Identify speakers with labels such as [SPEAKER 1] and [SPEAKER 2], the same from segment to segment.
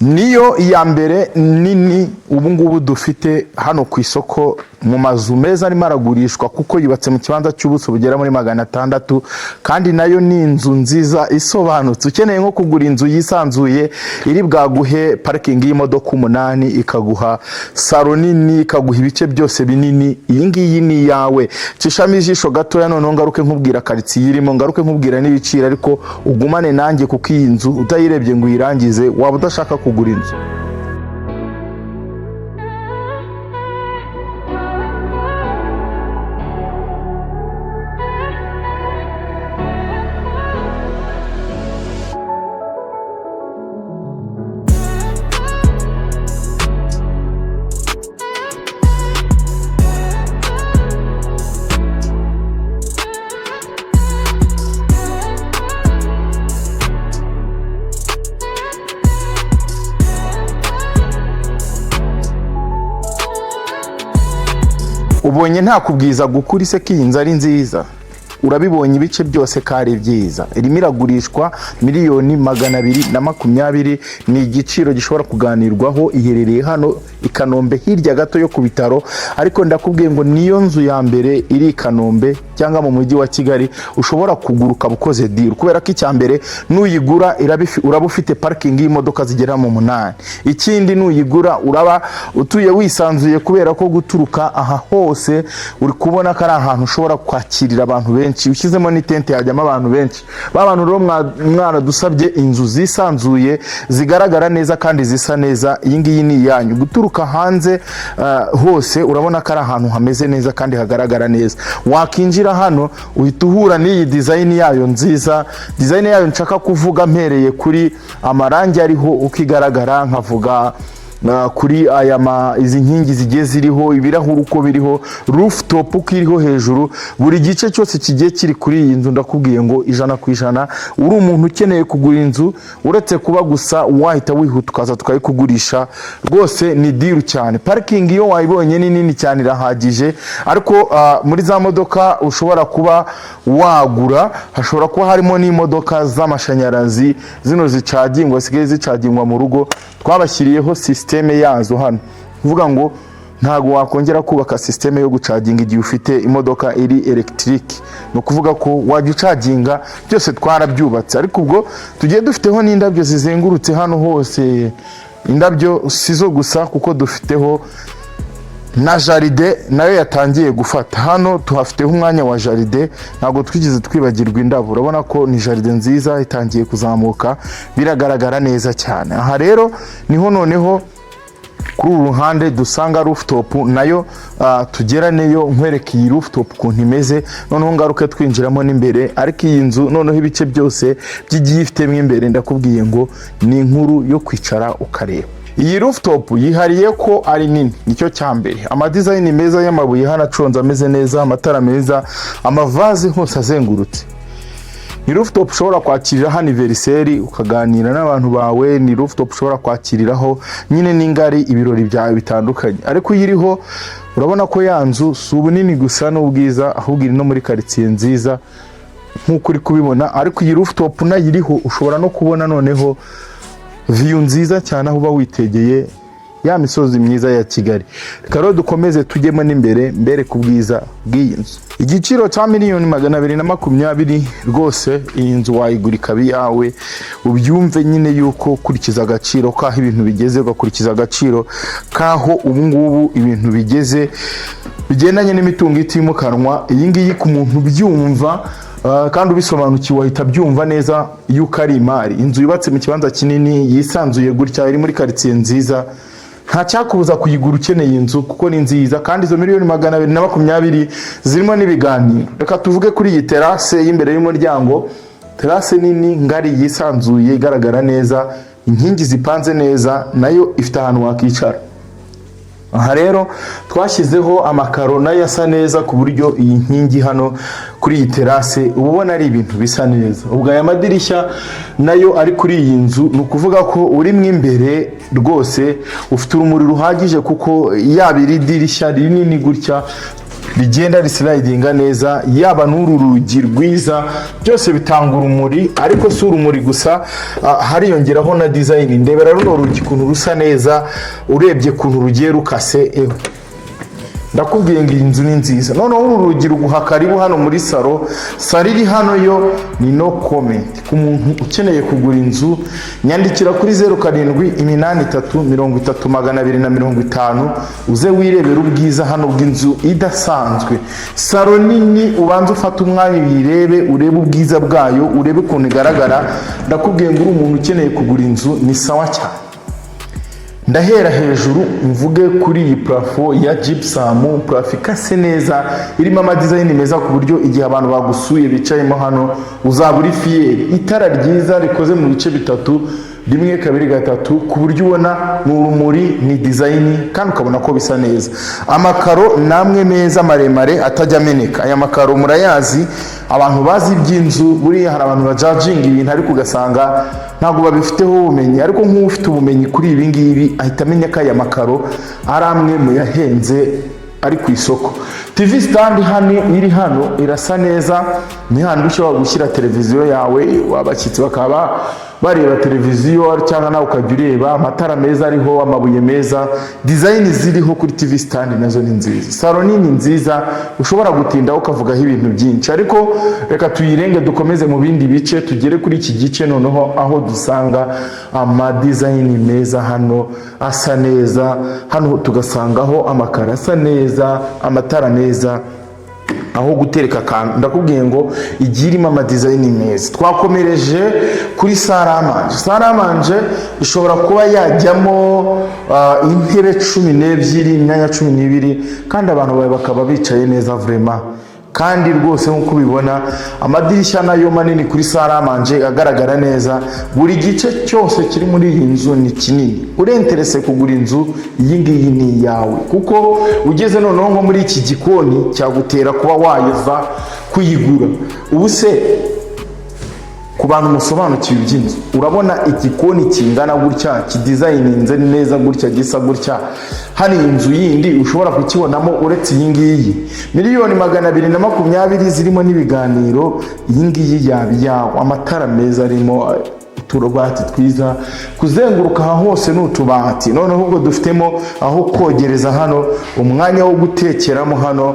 [SPEAKER 1] Niyo iya mbere nini ubu ngubu dufite hano ku isoko mu mazu meza arimo aragurishwa, kuko yubatse mu kibanza cy'ubuso bugera muri 600, kandi nayo ni inzu nziza isobanutse. Ukeneye nko kugura inzu yisanzuye, iri bwaguhe parikingi y'imodoka umunani, ikaguha salo nini, ikaguha ibice byose binini, iyi ngiyi ni iyawe. Cishamo ijisho gatoya, noneho ngaruke nkubwira karitsiye irimo, ngaruke nkubwira n'ibiciro, ariko ugumane nanjye, kuko iyi nzu utayirebye ngo uyirangize waba udashaka kugura inzu. Ubonye nta kubwiza gukuri se ko iyi nzu ari nziza? Urabibonye ibice byose ko ari byiza. Irimo iragurishwa miliyoni 220, ni igiciro gishobora kuganirwaho. Iherereye hano i Kanombe, hirya gato yo ku bitaro, ariko ndakubwiye ngo niyo nzu ya mbere iri i Kanombe cyangwa mu mujyi wa Kigali ushobora kugura ukaba ukoze deal, kubera ko icya mbere nuyigura uraba ufite parikingi y'imodoka zigera mu munani. Ikindi, nuyigura uraba utuye wisanzuye, kubera ko guturuka aha hose uri kubona ko ari ahantu ushobora kwakirira abantu benshi. Ushyizemo n'itente hajyamo abantu benshi. Ba bantu rero mwaradusabye inzu zisanzuye, zigaragara neza kandi zisa neza, iyi ngiyi ni iyanyu. Guturuka hanze hose urabona ko ari ahantu hameze neza kandi hagaragara neza. Wakinjira hano uhita uhura n'iyi design yayo nziza. Design yayo nshaka kuvuga, mpereye kuri amarangi ariho uko igaragara, nkavuga kuri aya izi nkingi zigiye ziriho, ibirahuri uko biriho, rooftop uko iriho hejuru, buri gice cyose kigiye kiri kuri iyi nzu, ndakubwiye ngo 100%, uri umuntu ukeneye kugura inzu, uretse kuba gusa wahita wihuta ukaza tukayikugurisha, rwose ni deal cyane. Parikingi iyo wayibonye ni nini cyane, irahagije, ariko muri za modoka ushobora kuba wagura hashobora kuba harimo n'imodoka z'amashanyarazi, zino zicagingwa, zisigaye zicagingwa mu rugo. Twabashyiriyeho sisiteme yazo hano, kuvuga ngo ntabwo wakongera kubaka sisiteme yo gucaginga igihe ufite imodoka iri electric. Ni ukuvuga ko wajya ucaginga, byose twarabyubatse. Ariko ubwo tugiye dufiteho n'indabyo zizengurutse hano hose. Indabyo si zo gusa, kuko dufiteho na jardin nayo yatangiye gufata. Hano tuhafiteho umwanya wa jardin, ntabwo twigeze twibagirwa indabo. Urabona ko ni jardin nziza itangiye kuzamuka, biragaragara neza cyane. Aha rero niho noneho kuri uru ruhande dusanga rooftop nayo. Tugeraneyo nkwereka iyi rooftop ukuntu imeze, noneho ngaruke twinjiramo n'imbere. Ariko iyi nzu noneho ibice byose by'igiye ifitemo imbere, ndakubwiye ngo ni inkuru yo kwicara ukareba. Iyi rooftop yihariye ko ari nini, nicyo cya mbere. Ama design meza y'amabuye hano aconze ameze neza, amatara meza, amavaze hose azengurutse. Ni rooftop ushobora kwakiriraho anniversaire, ukaganira n'abantu bawe. Ni rooftop ushobora kwakiriraho nyine n'ingari ibirori byawe bitandukanye. Ariko iyo iriho urabona ko ya nzu si ubunini gusa n'ubwiza, ahubwo iri no muri karitsiye nziza nk'uko uri kubibona. Ariko iyi rooftop nayo iriho, ushobora no kubona noneho view nziza cyane, aho uba witegeye ya misozi myiza ya Kigali. Reka rero dukomeze tujyemo n'imbere mbere ku bwiza bw'iyi nzu. Igiciro cya miliyoni 220, rwose iyi nzu wayigura ikaba iyawe. Ubyumve nyine yuko ukurikiza agaciro k'aho ibintu bigeze, ugakurikiza agaciro k'aho ubu ngubu ibintu bigeze bigendanye n'imitungo itimukanwa, iyi ngiyi ku muntu ubyumva kandi ubisobanukiwe ahita abyumva neza yuko ari imari. Inzu yubatse mu kibanza kinini yisanzuye gutya, iri muri karitsiye nziza, nta cyakubuza kuyigura ukeneye inzu, kuko ni nziza. Kandi izo miliyoni 220 zirimo n'ibiganiro. Reka tuvuge kuri iyi terase y'imbere y'umuryango, terase nini ngari yisanzuye, igaragara neza, inkingi zipanze neza, nayo ifite ahantu wakicara. Aha rero twashyizeho amakaro nayo asa neza, ku buryo iyi nkingi hano kuri iyi terase uba ubona ari ibintu bisa neza. Ubwo aya madirishya nayo ari kuri iyi nzu, ni ukuvuga ko urimo imbere rwose ufite urumuri ruhagije, kuko yaba iri dirishya rinini gutya. rigenda rislidinga neza, yaba n'uru rugi rwiza, byose bitanga urumuri. Ariko si urumuri gusa, hariyongeraho na design. Ndebera runo rugi ukuntu rusa neza, urebye ukuntu rugiye rukase. Ewe, ndakubwiye ngo iyi nzu ni nziza. Noneho uru rugi ruguha karibu hano muri salon. Salon iri hano yo ni no comment. Ku muntu ukeneye kugura inzu, nyandikira kuri 0783 30 250, uze wirebera ubwiza hano bw'inzu idasanzwe. Salon nini, ubanze ufate umwanya uyirebe, urebe ubwiza bwayo, urebe ukuntu igaragara. Ndakubwiye ngo uri umuntu ukeneye kugura inzu, ni sawa cyane. Ndahera hejuru mvuge kuri iyi plafond ya gypsum, plafond ikase neza, irimo amadesign meza, ku buryo igihe abantu bagusuye bicayemo hano uzaba uri fier. Itara ryiza rikoze mu bice bitatu, rimwe, kabiri, gatatu, ku buryo ubona ni urumuri, ni design, kandi ukabona ko bisa neza. Amakaro ni amwe meza maremare atajya ameneka. Aya makaro murayazi, abantu bazi iby'inzu. Buriya hari abantu bajudginga ibintu ariko ugasanga ntabwo babifiteho ubumenyi, ariko nk'ufite ubumenyi kuri ibi ngibi ahita amenya ko aya makaro ari amwe mu yahenze ari ku isoko. TV stand hano iri hano irasa neza, ni handi ushobora gushyira televiziyo yawe, abashyitsi bakaba bareba televiziyo cyangwa nawe ukajya ureba. Amatara meza ariho, amabuye meza, design ziriho kuri TV stand nazo ni nziza. Salon nini nziza ushobora gutindaho ukavugaho ibintu byinshi, ariko reka tuyirenge dukomeze mu bindi bice, tugere kuri iki gice noneho aho dusanga amadesign meza hano asa neza. Hano tugasangaho amakaro asa neza, amatara meza, aho gutereka akantu. Ndakubwiye ngo igiye irimo amadesign meza. Twakomereje kuri salle à manger. Salle à manger ishobora kuba yajyamo intebe 12, imyanya 12, kandi abantu bawe bakaba bicaye neza vraiment. Kandi rwose nk'uko ubibona, amadirishya nayo manini kuri salle à manger agaragara neza. Buri gice cyose kiri muri iyi nzu ni kinini. Uri intéressé kugura inzu iyi ngiyi, ni iyawe, kuko ugeze noneho nko muri iki gikoni cyagutera kuba wayiva kuyigura. Ubu se ku bantu musobanukiwe iby'inzu, urabona igikoni kingana gutya, kidesigninze neza gutya, gisa gutya, hari inzu yindi ushobora kukibonamo uretse iyi ngiyi? 220,000,000 zirimo n'ibiganiro, iyi ngiyi yaba iyawe. Amatara meza arimo, utubati twiza kuzenguruka aha hose ni utubati. Noneho ubwo dufitemo aho kogereza hano, umwanya wo gutekeramo hano,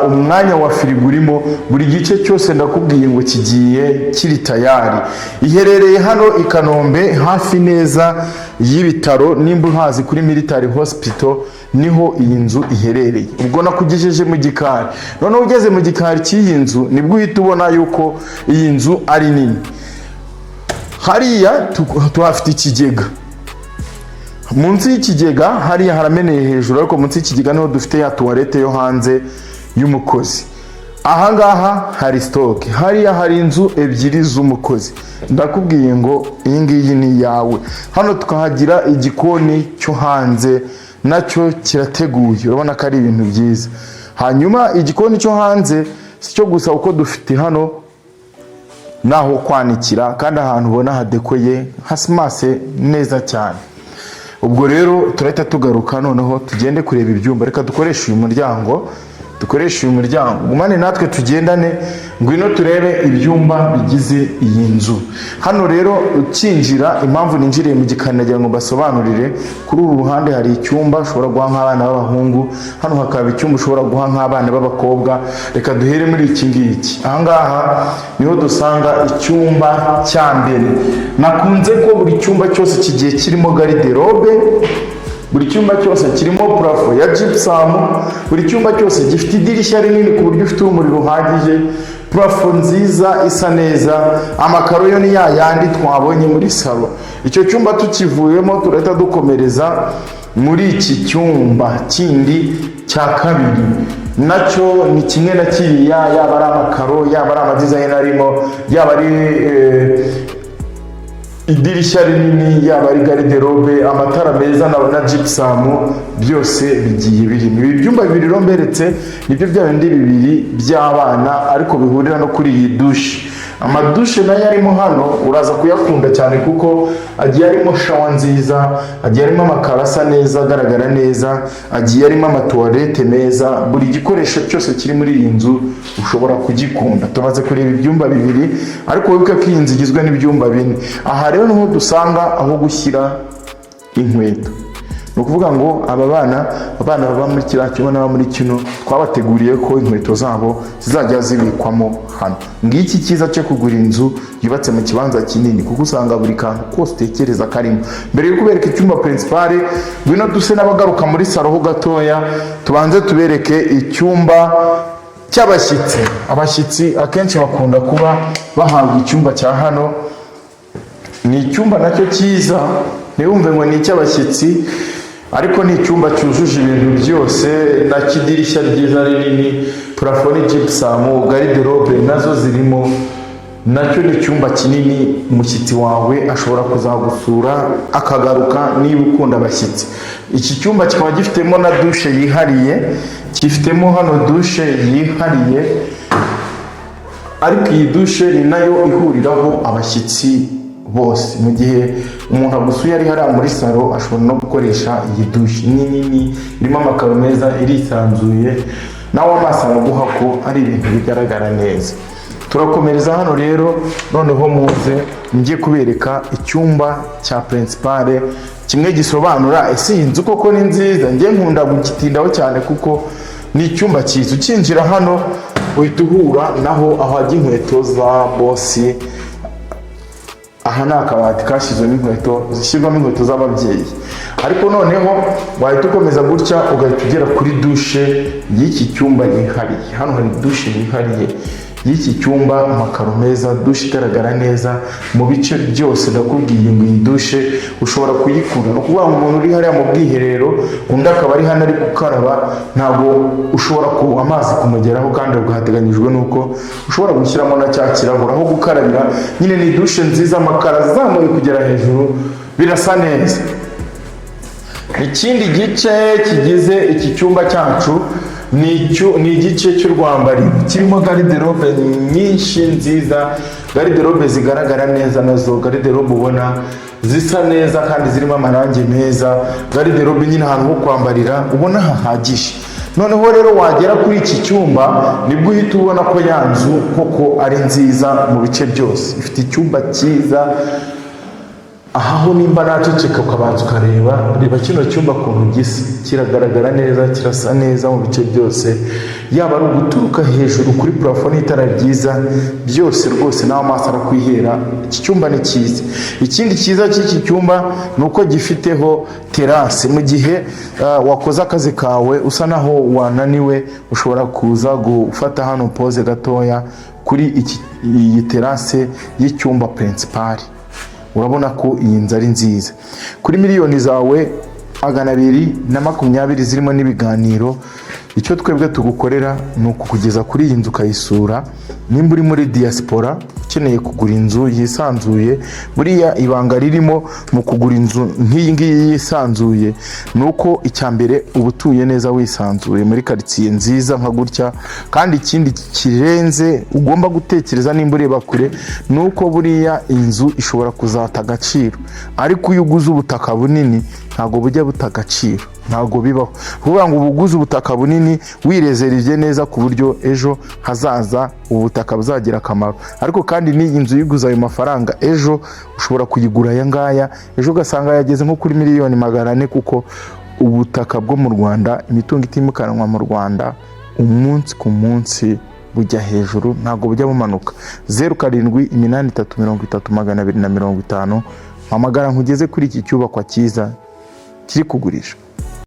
[SPEAKER 1] umwanya wa firigo urimo. Buri gice cyose ndakubwiye ngo kigiye kiri tayari. Iherereye hano i Kanombe, hafi neza y'ibitaro, nimba uhazi kuri Military Hospital, niho iyi nzu iherereye. Ubwo nakugejeje mu gikari. Noneho ugeze mu gikari cy'iyi nzu nibwo uhita ubona yuko iyi nzu ari nini. Hariya tuhafite ikigega. Munsi y'ikigega hariya harameneye hejuru, ariko munsi y'ikigega niho dufite ya toilette yo hanze y'umukozi. Ahangaha hari stock, hariya hari inzu ebyiri z'umukozi. Ndakubwiye ngo iyi ngiyi ni iyawe. Hano tukahagira igikoni cyo hanze, nacyo kirateguye, urabona ko ari ibintu byiza. Hanyuma igikoni cyo hanze si cyo gusa, kuko dufite hano n'aho kwanikira, kandi ahantu ubona hadekoye, hasimase neza cyane. Ubwo rero turahita tugaruka noneho tugende kureba ibyumba. Reka dukoreshe uyu muryango, dukoreshe uyu muryango. Gumane natwe tugendane, ngwino turebe ibyumba bigize iyi nzu. Hano rero ukinjira, impamvu ninjiriye mu gikari nagira ngo mbasobanurire: kuri uru ruhande hari icyumba ushobora guha nk'abana b'abahungu, hano hakaba icyumba ushobora guha nk'abana b'abakobwa. Reka duhere muri iki ngiki. Ahangaha niho dusanga icyumba cya mbere. Nakunze ko buri cyumba cyose kigiye kirimo garde-robe, buri cyumba cyose kirimo plafond ya gypsum, buri cyumba cyose gifite idirishya rinini ku buryo ufite urumuri ruhagije, plafond nziza isa neza. Amakaro yo ni ya yandi twabonye muri salon. Icyo cyumba tukivuyemo, turahita dukomereza muri iki cyumba kindi cya kabiri. Nacyo ni kimwe na kiriya, yaba ari amakaro, yaba ari amadesign arimo, yaba ari idirishya rinini, yaba ari garde-robe, amatara meza na gypsum, byose bigiye birimo. Ibi byumba bibiri rero mberetse nibyo bya bindi bibiri by'abana, ariko bihurira no kuri iyi douche. Amadushe nayo arimo hano uraza kuyakunda cyane, kuko agiye arimo shower nziza, agiye arimo amakaro asa neza, agaragara neza, agiye arimo amatuwarete meza. Buri gikoresho cyose kiri muri iyi nzu ushobora kugikunda. Tumaze kureba ibyumba bibiri, ariko wibuke ko iyi nzu igizwe n'ibyumba 4. Aha rero niho dusanga aho gushyira inkweto. Ni ukuvuga ngo aba bana, abana baba muri kiriya cyumba n'aba muri kino, twabateguriye ko inkweto zabo zizajya zibikwamo hano. Ngiki cyiza cyo kugura inzu yubatse mu kibanza kinini, kuko usanga buri kantu kose utekereza karimo. Mbere yo kubereka icyumba principal, ngwino duse n'abagaruka muri salon ho gatoya, tubanze tubereke icyumba cy'abashyitsi. Abashyitsi akenshi bakunda kuba bahabwa icyumba cya hano. Ni icyumba nacyo cyiza, ntiwumve ngo ni icy'abashyitsi, ariko ni icyumba cyujuje ibintu byose, na kidirishya ryiza rinini, plafond ni gypsum, garde-robe nazo zirimo. Nacyo ni icyumba kinini, umushyitsi wawe ashobora kuzagusura akagaruka niba ukunda abashyitsi. Iki cyumba kikaba gifitemo na douche yihariye, gifitemo hano douche yihariye, ariko iyi douche ni nayo ihuriraho abashyitsi bose. Mu gihe umuntu agusuye ari hariya muri salon, ashobora no gukoresha iyi douche. Ni nini, irimo amakaro meza, irisanzuye, nawe amaso araguha ko ari ibintu bigaragara neza. Turakomereza hano rero. Noneho muze njye kubereka icyumba cya principal, kimwe gisobanura ese iyi nzu koko ni nziza. Njye nkunda gukitindaho cyane kuko ni icyumba cyiza. Ukinjira hano uhita uhura naho ahajya inkweto za boss. Aha ni akabati kashyizwemo inkweto, zishyirwamo inkweto z'ababyeyi. Ariko noneho wahita ukomeza gutya, ugahita ugera kuri douche y'iki cyumba yihariye. Hano hari douche yihariye y'iki cyumba, amakaro meza, douche igaragara neza mu bice byose. Ndakubwiye ngo iyi douche ushobora kuyikura, ni ukuvuga ngo umuntu uri hariya mu bwiherero, undi akaba ari hano ari gukaraba, ntabwo ushobora ku amazi kumugeraho. Kandi hateganyijwe n'uko ushobora gushyiramo na cya kirahure aho gukarabira. Nyine ni douche nziza, amakaro azamuye kugera hejuru, birasa neza. Ikindi gice kigize iki cyumba cyacu ni igice cy'urwambariro, kirimo garde-robe nyinshi nziza, garde-robe zigaragara neza nazo, garde-robe ubona zisa neza kandi zirimo amarangi meza, garde-robe nyine ahantu ho kwambarira ubona hahagije. Noneho rero wagera kuri iki cyumba, nibwo uhita ubona ko ya nzu koko ari nziza mu bice byose. Ifite icyumba cyiza. Aha ho nimba naceceka ukabanza ukareba, reba kino cyumba ukuntu gisa, kiragaragara neza, kirasa neza mu bice byose, yaba ari uguturuka hejuru kuri plafond n'itara ryiza, byose rwose nawe amaso arakwihera. Iki cyumba ni cyiza. Ikindi cyiza cy'iki cyumba ni uko gifiteho terrasse. Mu gihe wakoze akazi kawe usa naho wananiwe, ushobora kuza gufata hano pause gatoya kuri iyi terrasse y'icyumba principal. Urabona ko iyi nzu ari nziza. Kuri miliyoni zawe 220 zirimo n'ibiganiro, icyo twebwe tugukorera ni ukukugeza kuri iyi nzu ukayisura. Nimba uri muri diaspora ukeneye kugura inzu yisanzuye, buriya ibanga ririmo mu kugura inzu nk'iyi ngiyi yisanzuye ni uko icya mbere uba utuye neza, wisanzuye muri karitsiye nziza nka gutya. Kandi ikindi kirenze ugomba gutekereza nimba ureba kure ni uko buriya inzu ishobora kuzata agaciro, ariko iyo uguze ubutaka bunini ntabwo bujya buta agaciro, ntabwo bibaho. Kuvuga ngo uba uguze ubutaka bunini, wirezerije neza ku buryo ejo hazaza ubutaka buzagira akamaro. Ariko kandi n'iyi nzu uyiguze ayo mafaranga, ejo ushobora kuyigura aya ngaya, ejo ugasanga yageze nko kuri miliyoni 400, kuko ubutaka bwo mu Rwanda, imitungo itimukanwa mu Rwanda, umunsi ku munsi bujya hejuru, ntabwo bujya bumanuka. 0783 30 250, mpamagara nkugeze kuri iki cyubakwa cyiza kiri kugurishwa.